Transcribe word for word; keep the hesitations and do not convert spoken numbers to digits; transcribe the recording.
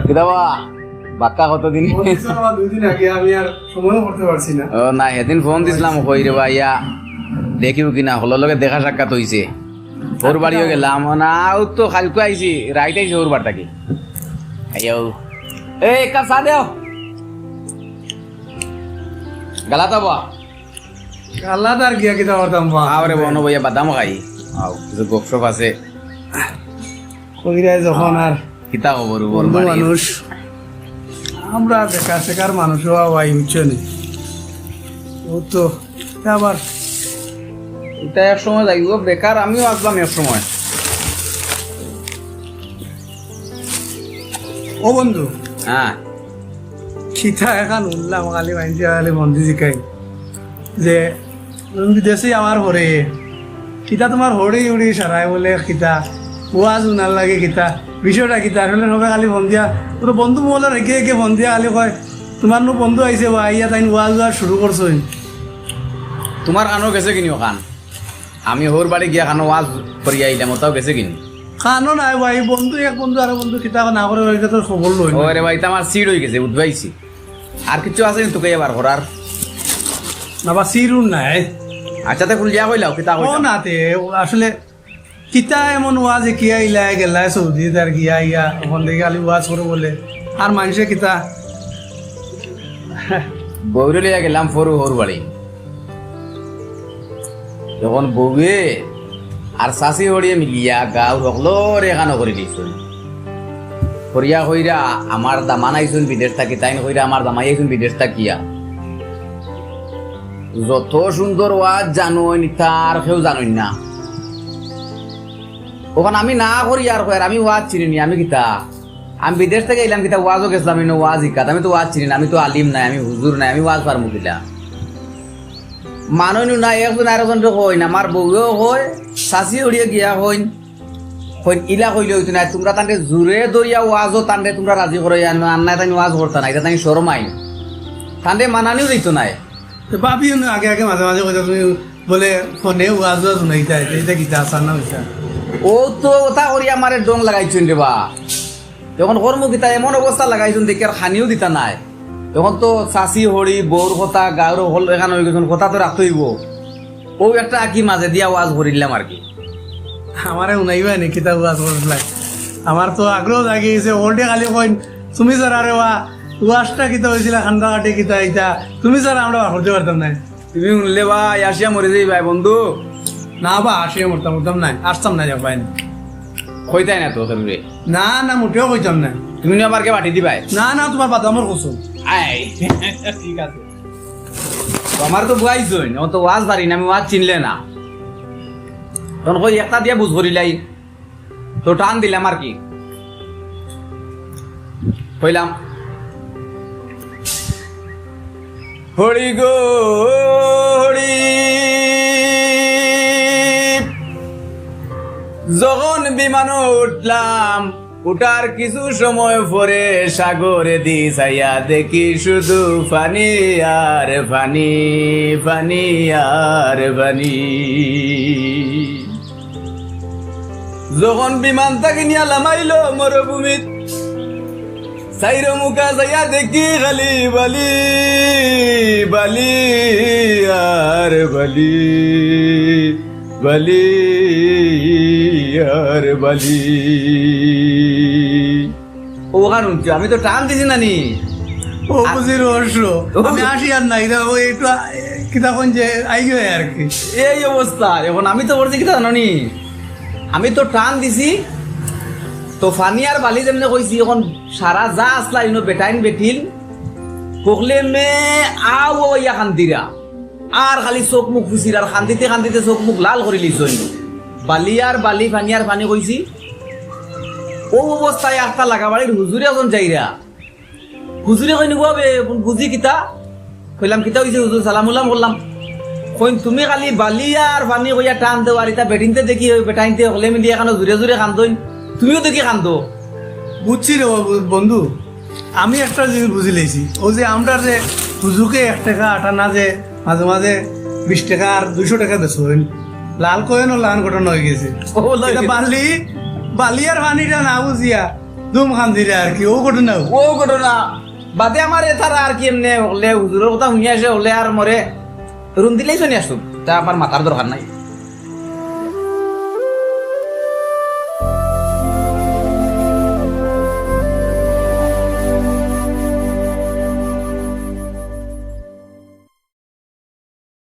কিতা বা, বাক্কা কতদিন? ফোন দিছো আমার দুই দিন আগে, আমি আর সময়ও করতে পারছি না। ও না, হেদিন ফোন দিছলাম, কই রে বা, ইয়া, দেখিও কিনা, হকলর লগে দেখা সাক্ষাৎ অইছে। হউর বাড়িও গেলাম, না, ও তো কাইলকু আইছি, রাইত আইছি হউর বাড়ি থাকি। আইও। এই, এক কাপ চা দেও। গালাত বা। গালাত আর গিয়া কিতা করতাম বা? আরে বনো বইয়া বাদাম খাই। আও, কিছু গপসপ আছে। কইরায় যখন আর কিতা খবর উবর বন্ধু বাড়ির? মানুষ, আমরা বেকার সেকার মানুষ হওয়া ভাই, বুঝছো নি? ও তো আবার ইটা এক সময় যাইব, বেকার আমিও আসলাম এক সময়। ও বন্ধু, হ্যাঁ। কিতা এখান উঠলাম, খালি মাইনষে খালি বন্দি জিকাই যে তুমি বিদেশে আমার পরে কিতা তোমার হড়ি উড়ি সারাই বলে কিতা ওয়াজ উনার লাগে কিতা বিষয়টা কিতা? আসলে সবে খালি ফোন দিয়া, পুরো বন্ধু মহলর একে একে ফোন দিয়া খালি কয়, "তোমার নু বন্ধু আইছে বা, আইয়া তাইন ওয়াজ ওয়াজ শুরু করছইন।" তোমার কানো গেছে কিনি ওখান? আমি হউর বাড়ি গিয়া কানো ওয়াজ করিয়া আইলাম, ওটাও গেছে কিনি? কানো নাই ভাই, বন্ধু এক বন্ধু আরো বন্ধু কিতা না করে, ওইটা তোর খবর লই না। ওরে ভাই, তা আমার সিট অই গেছে, বুঝবাইছি। আর কিছু আছে কিন্তু কইয়া বার করার? না বা, সিরুন নাই। আচ্ছা, তে খুলিয়া কইলাও, কিতা ও কইলাও? না তে, ও আসলে কিতা এমন ওয়াজ কি আইলা গেলা সৌদি তার গিয়া আইয়া, ওখান থেকে খালি ওয়াজ করে বলে। আর মাইনষে কিতা? বউরে লইয়া গেলাম ফরু হউর বাড়ি। তখন বউয়ে আর চাচি হড়িয়ে মিলিয়া গাঁওর হকলরে কানো করি দিছইন। করিয়া কইরা, "আমার দামান আইছইন বিদেশ থাকি", তাইন কইরা, "আমার দামাই আইছইন বিদেশ থাকিয়া।" যত সুন্দর ওয়াজ জানইন, ইতা আর কেউ জানইন না। ওখান আমি না করি আর কই, আর আমি ওয়াজ চিনি নি, আমি কিতা? আমি বিদেশ থাকি আইলাম, কিতা ওয়াজও গেছলাম, ইনো ওয়াজ হিকাত। আমি তো ওয়াজ চিনি না, আমি তো আলিম নায়, আমি হুজুর নায়, আমি ওয়াজ পারমু কিলা? মানুষ নু না, একজন আরেকজনরে কইন, আমার বউয়েও কয়, চাচি হড়িয়ে গিয়া কইন, কইন, "ইলা কইলে অইতো নায়, তুমরা তানরে জুরে ধরিয়া ওয়াজও তানরে তুমরা রাজি করাইয়া আনো, আর নায় তাইন ওয়াজ করতা নায়, ইটা তাইন শরম আইন।" তানরে মানানিও যাইতো নায়। তো ভাবি নু আগে আগে মাঝে মাঝে কইতা, "তুমি বলে ফোনে ওয়াজ ওয়াজ হুনাইতা, ইটা, ইটা কিতা আসার না অইতা?" ও তো ওটা করি আমারে ডং লাগাইছইন রে বা। এখন করমু কিতা, এমন অবস্থা লাগাইছইন দেখি আর খানিও দিতা নায়। এখন তো চাচি হড়ি, বউর কথা, গাঁওর হকল এখান অই গেছইন, কথা তো রাখতে অইব। ও একটা আকি মাঝে দিয়া ওয়াজ করিলাম আর কি। আমারে হুনাইবা নি কিতা ওয়াজ করছিলা? আমার তো আগ্রহ জাগি গেছে, হকলটে খালি কইন, "তুমি ছাড়া রে বা, ওয়াজটা কিতা অইছিলা, কান্দাকাটি কিতা ইতা, তুমি ছাড়া আমরা বার করতে পারতাম না।" তুমি হুনলে ভাই, আসিয়া মরি যাইবায় বন্ধু। না বা, আসিয়া মরতাম, মরতাম নায়, আসতাম নায়, যাও ভাই। কইতায় না তো কেউরে? না, না, মোটেও কইতাম নায়। তুমি না আমারে বাটি দিবায়? না, না, তোমার বাদামর কসম। আই, ঠিক আছে। তো আমার তো বুয়াইছইন, ও তো ওয়াজ পারি না, আমি ওয়াজ চিনলে না। তখন কই একটা দিয়া বুঝ করিলাই। তো টান দিলাম আর কি। কইলাম, "হড়ি গো হড়ি, যখন বিমানো উঠলাম, উঠার কিছু সময় পরে সাগরেদি চাইয়া দেখি শুধু পানি আর পানি, পানি আর পানি।" যখন বিমান থাকি নিয়া লামাইলো মরুভূমিত, চাইরো মুখা চাইয়া দেখি খালি বালি, বালি আর বালি, বালি আর বালি। ও কারণ কি? আমি তো টান দিছি না নি। ও বুঝি রহস্য। ও। আমি আসি আর নাই, এটা ওই একটু আ-, কিতা কোন যে আই গিয়ে আর কি। এই অবস্থা, এখন আমি তো করছি কিতা জানো নি? আমি তো টান দিছি, তো পানি আর বালি যেমনে কইছি, এখন সারা যা আসলা ইনো বেটাইন বেটিন, হকলে মে আও ইয়া কান্দিরা। আর খালি চোখ মুখ ফুসির আর কান্দিতে কান্দিতে চোখ মুখ লাল করি লিছইন। বালি আর বালি, পানি আর পানি কইছি। ও অবস্থায় একটা লাগাবাড়ির হুজুরে এখন যাইরা। হুজুরে কইন, "গো বে, বুঝি কিতা?" কইলাম, "কিতা অইছে হুজুর?" সালাম উলাম করলাম। কইন, "তুমি খালি বালি আর পানি কইয়া টান দেও, আর ইতা বেটিনতে দেখি, ওই বেটাইনতে হকলে মিলি এখানো জুরে জুরে কান্দইন, তুমিও দেখি কান্দো।" বুঝছি রে বাবু, বন্ধু, আমি একটা জিনিস বুঝি লাইছি, ও যে আমরা যে হুজুকে এক টাকা আটা না যে মাঝে মাঝে বিশ টাকা আর দুইশো টাকা বেচইন, লাল কয়েনও লান ঘটনা হয়ে গেছে। ও, লয় এটা গেছে। বালি, বালি আর পানিটা না বুঝিয়া তুম খান দিলে আর কি, ও ঘটনা। ও ঘটনা বাদে আমার এ তারা আর কি এমনে হকলে হুজুরর কথা হুনিয়া আসে হকলে আর মরে রুম দিলেই শুনি আসতো। তা আমার মাতার দরকার নাই।